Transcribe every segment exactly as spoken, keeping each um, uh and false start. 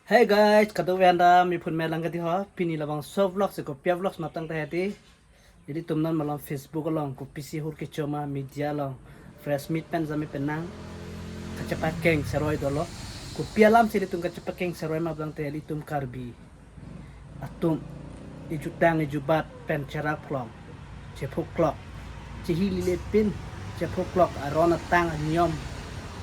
Hey guys, kadokave an ta miphun me lang kati ho. Pini labangso vlog si kopi a-vlog ma tangte hedi. Ilitum non malom Facebook along, kopisi hur kecho ma media along, press meet pen sitame penang kachepakeng seroi dolo. Kopi alam si ilitum kachepakeng seroi ma tangte ilitum Karbi atum ejutang ejubat pen cherap klong, chephuklok, chihilile pin, chephuklok aron atang aniyom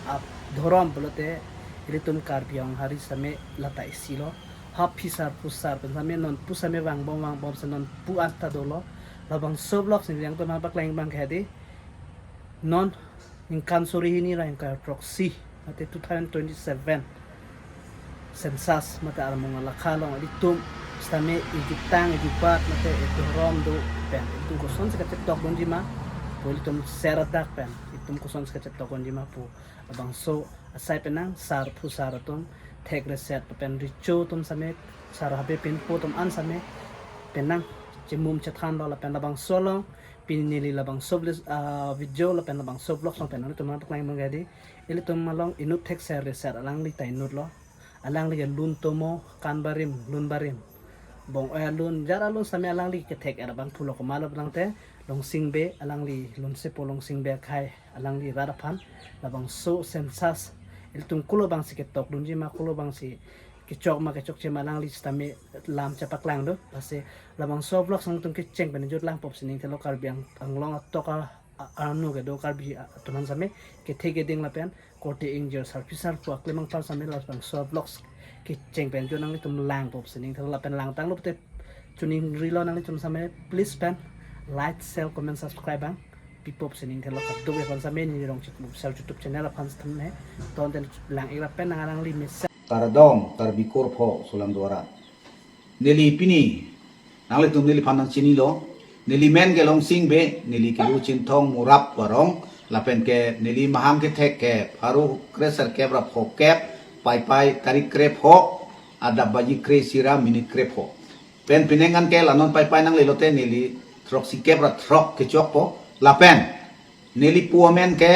adhorom pulote ilitum Karbi Anglong hari sitame lata isi lo. Ha phisar phusar pen sitame non pu sitame vangbom vangbom si non pu anta dolo. Labangso vlog si nangtum aphan paklang abang ke hedi. Non ningkan suri hini ra ningkan throksi mate two thousand twenty-seven census mate armung alakha along ilitum sitame ejutang ejubat mate edhorom do pen ilitum kosonsi kachetok dunji ma pu, ilitum ser adak pen ilitum kosonsi kachetok dunji ma pu, labangso asai penang sar phusar atum thek reset pen recho atum sitame sar habe pinpo atum an sitame penang chemum chethan lo lapen labangso along pini neli labangso vlog, ah, video lapen labangso vlog along pen nangtum aphan paklang abang ke hedi. Ilitum along inut thek ser reset alangli ta inut lo. Alangli ke lun tomo kan barim, lun barim. Bong-oi alun, jar alun sitame alangli kethek er abang pulo komat lo tangte Longsing Bey, alangli lunsepo Longsing Bey akhai, alangli rat aphan labangso census ilitum kulo abang si ketok dunji ma, kulo abang si kechok ma kechokche ma alangli sitame lam chepaklang do. Lasi labangso vlog si nangtum kecheng pen jut lang pop si ning thelo. Karbi Ang-, Anglong atok a, a, arnu kedo Karbi a, atum an sitame kethe keding lapen korte ingjir sarpi sarpo aklemang aphan sitame labangso vlogs kecheng pen jut nanglitum lang pop si ning thelo lapen lang tanglo pute chuning rilo nanglitum sitame please pen like, share, comment, subscribe abang pi pop si ning thelo. Kadokave aphan sitame neli Rongchit Official YouTube channel aphan sitame ton ten lang ik lapen nang alangli mesen Kardom, Karbi Kurpho, Solang Duara. Neli pini, nanglitum neliphan nangchinilo. Neli men ke Longsing Bey, neli kedo Chinthong Murap arong, lapen ke neli mahang kethek ke pharo kre serkep ra phokep, Paipai tarik krepho, adap baji kre-isi ra minit krepho. Pen penang an ke la non Paipai nanglelo te neli throksikep ra throk kechokpo, lapen neli pu amen ke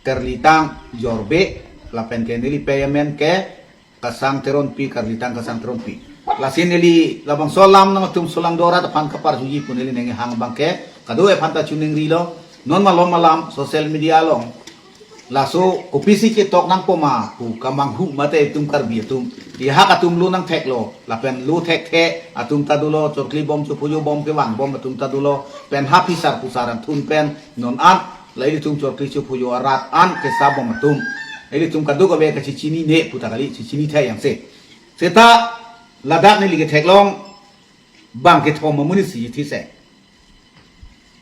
Karlitang Jorbey, lapen ke neli pei amen ke Kasang Teronpi, Karlitang Kasang Teronpi. Lasi neli labangso alam nangtum Solang Duara aphan kaparjuji pu neli nangkehang abang ke, kadokave aphan ta chuning rilo, non malom alam social media along laso kopisi chetok nangpo ma pu kamanghu mate itum Karbi atum, ihak atum lo nangtheklo, lapen lo thekthe atum ta dolo, chorkli bom chophojo bom kevangbom atum ta dolo, pen ha phisar phusar angthun pen non an la ilitum chorkli chophojo arat an kesa bom atum, ilitum kadokave kachechinine pu ta kali, chechinithe yang se. Seta ladak neli ketheklong abang kethom amonit si thi se.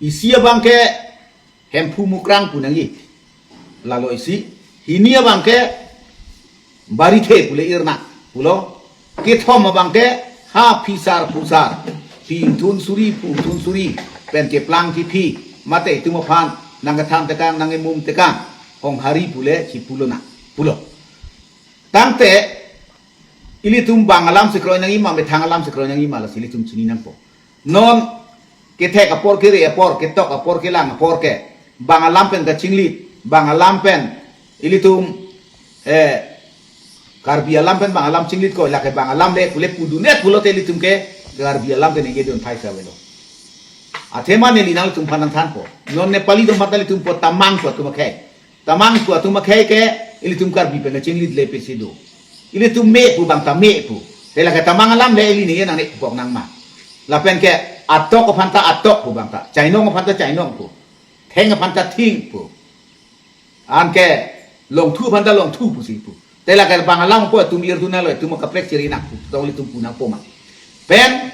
Isi abang ke Hemphu Mukrang pu nangji, lalo isi. Hini abang ke Barithe pule irna pulo. Kethom abang ke ha phisar phusar, phi ingthun suri, phu ingthun suri pen keplang kephi mate itum aphan nangkethan tekang, nangkemum tekang, Honghari pule si pulo na pulo. Tangte ilitum bang alam si kroi nangji ma, methang alam si kroi nangji ma, lasi ilitum chini nangpo. Non kethek apor, kere apor, ketok apor, kelang apor ke bang alam pen kachinglit, bang alam pen ilitum, eh, Karbi alam pen bang alam chinglitko, lake bang alam le pule pudun-et pulote ilitum ke Karbi alam ke ningje dun thai sa avelo. Athema neli nangtum aphan nangthanpo. Non Nepali atum aphan ta ilitum po Tamang pu atum akhei. Tamang pu atum akhei ke ilitum Karbi pen kachinglit le pisi do. Ilitum me pu abang ta me pu. Te lake Tamang alam le ili ningje nangne pu pok nang ma. Lapen ke atok aphan ta atok pu abang ta, chainong aphan ta chainong pu, theng aphan ta thing pu, anke longthu aphan ta longthu pusi pu. Te lake bang alam po atum irdun nanglo, atum kaprek chiri nang pu, tong ilitum pu nangpo ma. Pen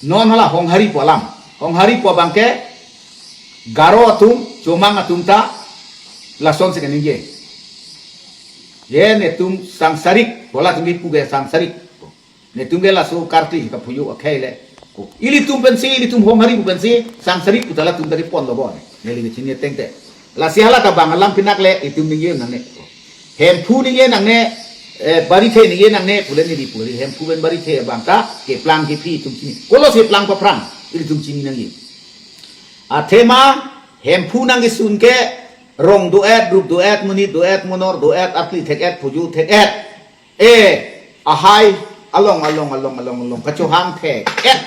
non hala Honghari pu alam. Honghari pu abang ke Garo atum, Chomang atum ta lason si kaningje. Ye netum sangsarik, bola atum kipu ke sangsarik. Netum ke laso karti kaphuju akhei le. Ilitum pensi, ilitum Honghari pu pensi sangsarik pu ta latum ta kepon lo bon. Neli kechini tengte. Lasi hala ta bang alam pinak le itum ningje nangne. Hemphu ningje nangne, eh, Barithe ningje nangne pule neli pule Hemphu pen Barithe abang ta keplang kephi itum chini. Kolo si plang paphrang ilitum chini nangji. Athema Hemphu nangkesun ke rong do-et, rup do-et, monit do-et, monor do-et, arkli thek-et, phuju thek-et. Eh, ahai along along along along along kachohang thek-et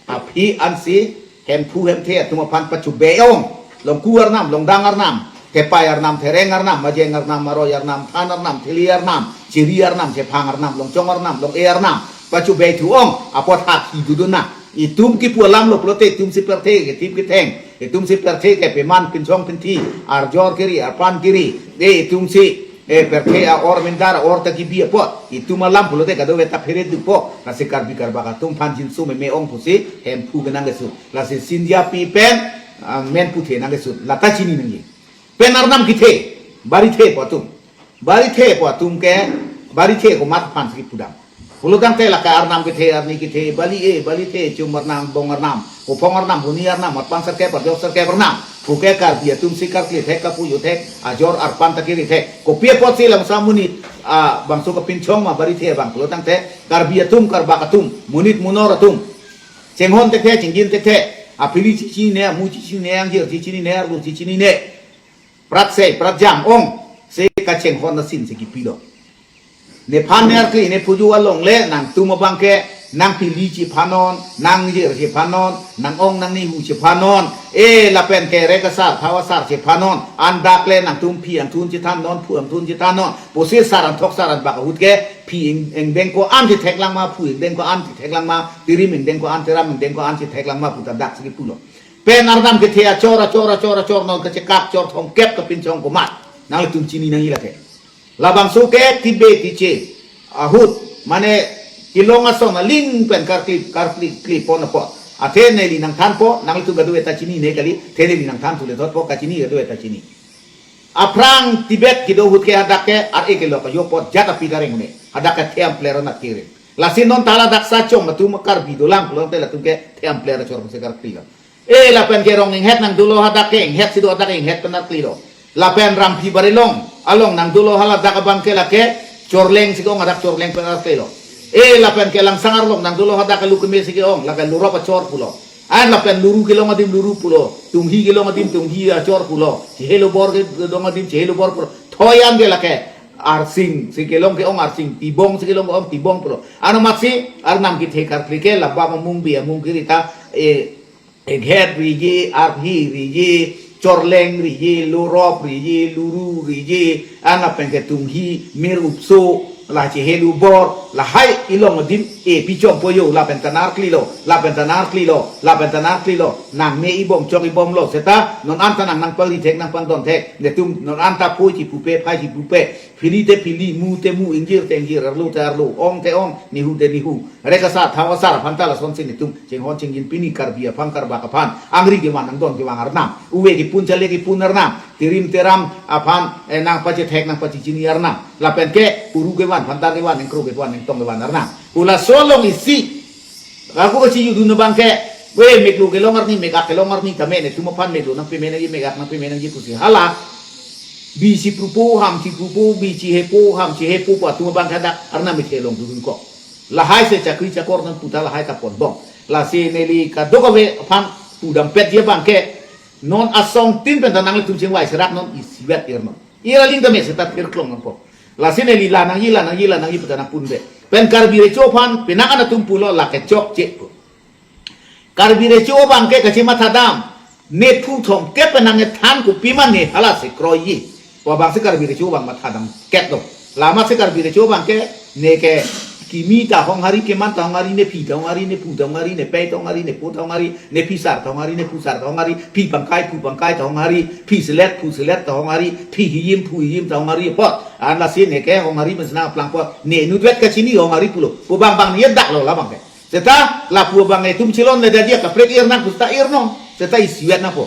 aphi ansi Hemphu Hemthe atum aphan pachobei ong. Longku arnam, longdang arnam, thepai arnam, thereng arnam, majeng arnam, maroi arnam, than arnam, thili arnam, chiri arnam, chephang arnam, longchong arnam, long-e arnam pachobei thu ong apot hak hi dudun na. Itum kipu alam lo pulote itum si pirthe ketip ketheng, itum si pirthe ke peman pinchong pinthi, arjor kiri, arpan kiri, e itum si, e pirthe a-or mindar a-or ta kibi apot, itum alam pulote kadokave ta phere dupo, lasi Karbi Karbak atum aphan jinsu meme ong pusi Hemphu ke nangkesut, lasi Sinjapi pen, ah, men puthe nangkesut, lata chini nangji. Pen arnam kethe, barithe pu atum. Barithe pu atum ke, barithe komat aphan si pudam. Pulotangte lake arnam kethe, arni kethe, bali-e, balithe, chum arnam, bong arnam, kophong arnam, huni arnam, arpan sirkep, arjok sirkep arnam. Puke Karbi atum si karkli thek, kapujo thek, ajor arpan ta kiri thek. Kopi apotsi lamsa monit, ah, bangso kapinchong ma barithe abang. Pulotangte Karbi atum, Karbak atum, monit monor atum chenghon thekthe, chingjin thekthe, aphili chichinine, amu chichinine, angjir chichinine, arlo chichinine, prat sei prat jam ong, se kachenghon asin si kipilo. Nephan ne arkli ne phuju along le nangtum abang ke nangphili chephanon, nangjir chephanon, nang-ong nangnihu chephanon, e lapen ke rek asar, thau asar chephanon, an dak le nangtum phi angthun chethannon, phu angthun chethannon pusi sar anthok sar anbak ahut ke phi ing-, ingdeng ko-an chetheklang ma, phu ingdeng ko-an chetheklang ma, tirim ingdeng ko-an, tiram ingdeng ko-an chetheklang ma puta dak si kipulo. Pen arnam kethe achor, achor, achor, achor, non kachekak chor thomkep kapinchong komat, nanglitum chini nangji lake. Labangso ke tibe tiche ahut, mane kelong ason aling pen karkli, karkli, kli pon apot. Athe neli nangthanpo, nanglitum kadokave ta chinine kali, athe neli nangthan thu le thotpo, kachini kadokave ta chini. Aphrang Tibet kedo ahut ke hadak ke ar-e kelok ajo apot jat api kareng ne. Hadak ke Thempler anat kere. Lasi non ta ladak Sachong atum Karbi dolang pulote latum ke Thempler achor pusi karkli lo. E lapen ke Rong Inghet nangdolo hadak ke Inghet si do, hadak Inghet pen arklilo. Lapen Ramphi Barilong along nangdolo haladak abang ke lake Chorleng si ke-ong, hadak Chorleng pen arklilo. E lapen ke Langsang Arlong nangdolo hadak ke Lukeme si ke-ong, lake Lurop achor pulo. An lapen Luru kelong adim Luru pulo, Tunghi kelong adim Tunghi achor pulo, Chehelo Bor kelong adim Chehelo Bor pulo. Thoyan ke lake Arsing si kelong ke-ong Arsing, Tibong si kelong ke-ong Tibong pulo. Ano matsi arnam kethe karkli ke laba amung bi amung kiri ta, e, Inghet riji, Arhi riji, Chorleng riji, Lurop riji, Luru riji, an lapen ke Tunghi, Mir Upso, la Chehelo Bor, lahai ilong adim, e, pi chompo jo, lapen ta arklilo, lapen ta arklilo, lapen ta arklilo, nangme ibom chok ibomlo, seta, non anta nang nangpangri thek, nangpangdon thek, netum, non anta phoi chipupe, phai chipupe, phili te phili, mu te mu, ingjir te ingjir, arlo te arlo, ong te ong, nihu te nihu. Rek asar, thau asar aphan ta lasonsi netum chinghon chingjin pini Karbi aphan, Karbak aphan angri kevan, angdon kevan arnam, uve kepun chale kepun arnam, tirim tiram aphan, eh, nangpachethek nangpachechini arnam. Lapen ke uru kevan, phantar kevan, ingkro kevan, ingtong kevan arnam. Pu laso along isi ako kachijudun abang ke, we, meklo kelong arni, mekak kelong arni tame netum aphan meklo nangpeme nangji, mekak nangpeme nangji pusi hala bi chiprupo, ham chiprupo, bi chihepo, ham chihepo pu atum abang ke hadak arnam kethe along dudun ko. Lahai se chakri chakor nangpu ta lahai ta ponbom. Lasi neli kadokave aphan pudam petji abang ke, non asong tin pen ta nanglitum chingvai serak non isivet irnon. Ir aling tame seta thirklong nangpo. Lasi neli la nangji, la nangji, la nangji pu ta nangpunbe. Pen Karbi Recho aphan penang an atum pulo lake chokche pu. Karbi Recho abang ke kachimatha dam. Nephu thomkep pen nangkethan kopi ma ne hala si kroiji pu abang si Karbi Recho abang matha dam ket do. La amat si Karbi Recho abang ke ne ke kimi ta honghari, keman ta honghari, nephi ta honghari, nephu ta honghari, nepei ta honghari, nepo ta honghari, nephisar ta honghari, nephusar ta honghari, phi pangkai, phu pangkai ta honghari, phiselet, phuselet ta honghari, phihijim, phuhijim ta honghari apot. An lasi ne ke honghari mensena aplang apot. Ne inutvet kachini honghari pulo. Pu abang abang ne daklo labang ke. Seta lapu abang etum chilon le dadia kaprek irnang pu seta irnon. Seta isivet nangpo.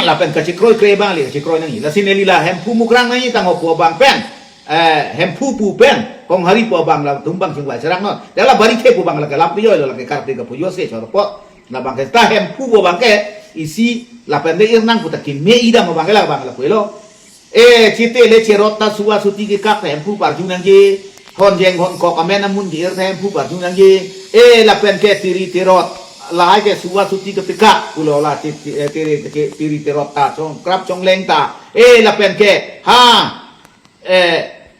Lapen kachikroi kre abang le kachikroi nangji. Lasi neli la Hemphu Mukrang nangji tangho pu abang pen, eh, Hemphu pu pen honghari pu abang latum abang chingvai serak non. Dala Barithe pu abang lake lam pijoi lo, lake karkli kapujo se chorpo. Labang ke seta Hemphu pu abang ke isi lapen de irnang pu ta keme idam abang ke labang lapulo. E, chite le cherot ta suwa suti kekak ta Hemphu parju nangji. Hon jeng hon kok amen amun ke-ir ta Hemphu parju nangji. E, lapen ke tiri tirot, lahai ke suwa suti kepekak pulo la ti-, ti-, eh, tiri, ti-, tiri tirot ta chong krap chongleng ta. E, lapen ke, ha, e,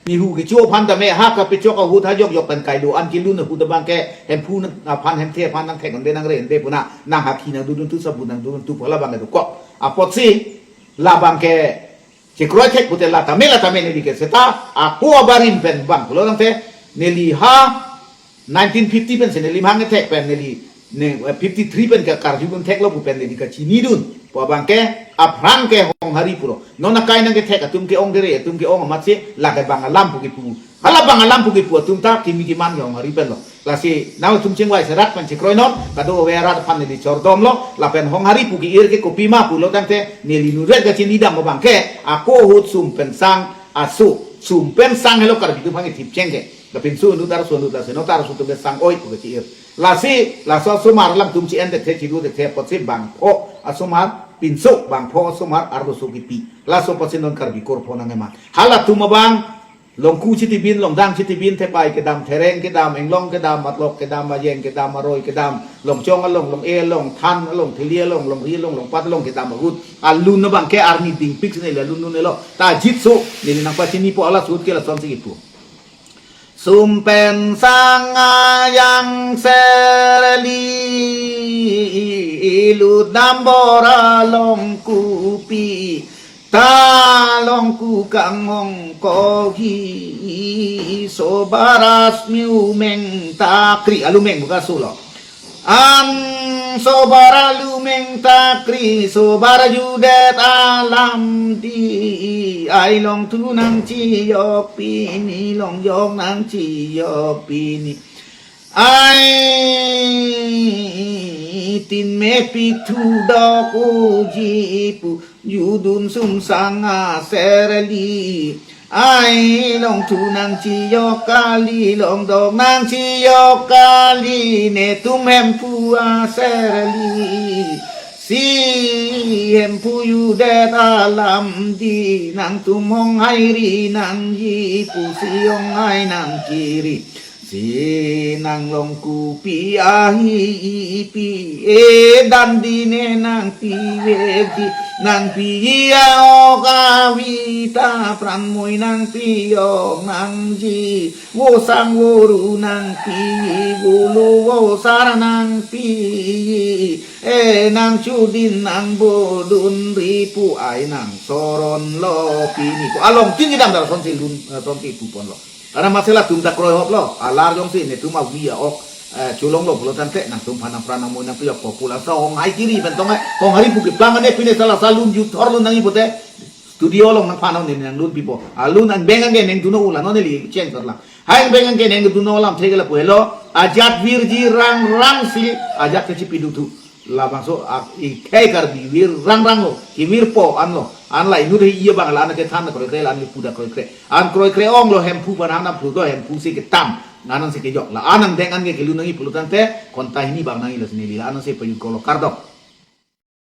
nihu kecho aphan tame ha kapechok ahut ha jokjok pen kai do-an kelun ahut abang ke Hemphu nang aphan, Hemthe aphan nangthek-un-e nangre-un-e pu nang, nang hakhi nangdun-un-e thu, sabun nangdun-un-e thu pu hala abang ke dokok. Apotsi labang ke chekroi thek pute la tame la tame neli ke seta ako abarim pen bang pulo tangte neli ha nineteen fifty pensi neli mahang kethek pen neli ne, eh, fifty-three pen ke karjudun theklo pu pen neli kachinidun pu abang ke aphrang ke Honghari pulo. Non akai nangkethek atum ke-ong kere atum ke-ong amatsi lake bang alam pu kipu. Hala bang alam pu kipu atum ta kimi kiman ke Honghari penlo. Lasi nangtum chingvai serak pen chekroinon, kadokave arat aphan neli chordomlo, lapen Honghari pu ki-ir ke kopima pulo tangte neli nurek kachinidam abang ke ako ahut sum pen sang aso, sum pen sang helo Karbi atum aphan kethip cheng ke. Lapinso inut arloso inut lasi inut arloso atum ke sang oi pu kachi-ir. Lasi laso asomar alangtum chi-en dethe chiru dethe apotsi bangpho asomar pinso, bangpho asomar arloso kipi. Laso apotsi non Karbi korpho nangkeman. Halatum abang Longku chitibin, Longdang chitibin, Thepai kedam, Thereng kedam, Englong kedam, Matlok kedam, Majeng kedam, Maroi kedam, Longchong along, Long-e along, Than along, Thili along, Longri along, Longpat along kedam ahut alun abang ke arni dingpik si neli alun lunelo. Ta jitso neli nangpachinipo, halaso ahut ke lasonsi kipu. Sum pen sang ajang serli, ilut dambora Longkupi, ta Longku kanghong kohi, sobaras miu meng takri, alumeng buka sulo. An sobar alumeng takri, sobar judet alam di, ai Longthu nangchijok pini, Longjok nangchijok pini. Ai tin mepik thu dok uji pu, judun sum sang aserli. Ai Longthu nangchijok kali, Longdok nangchijok kali, netum Hemphu aserli. Si Hemphu judet alam di, nangtum Honghari nangji pu si Honghai nangkiri. Si nang Longkupi ahi ipi, e dan di ne nangpi vedi, nangpi aok avi ta pran moi nangpijok nangji, vosang voru nangpi, volo vosar nangpi, e nangchudin nangbodunri pu ai nangsoronlo pini pu. Along tin kedam dar sonsi lun, eh, sonsi puponlo. Karena masalah atum ta kroihoplo, alar jongsi netum avi aok, eh, cholonglo pulo tangte nangtum aphan nangpran nangmoi nangpijok popular sa Honghai kiri pen tong ai, Honghari pu keplang ane pine sala sa lun juthor lun nangji pute, studio along nangphan nang ne nanglun pipo. Alun angbeng anke neng dunlo, la non neli cheng karlang. Hai angbeng anke neng dunlo alamthe ke lapu helo, ajat virji rangrang si ajat kachipiduk thu. Labangso ak ikhei Karbi vir rangranglo, kivirpo anlo. An la inut he iya bang la an kethan kroikre, la an kepu ta kroikre. An kroikre onglo, Hemphu pen an aphu do, Hemphu si ketam, an ansi kejok. La an angdeng an ke kelun nangji pulo tangte, konta hini bang nangji, lasi neli la an ansi pajut kolo, kardom.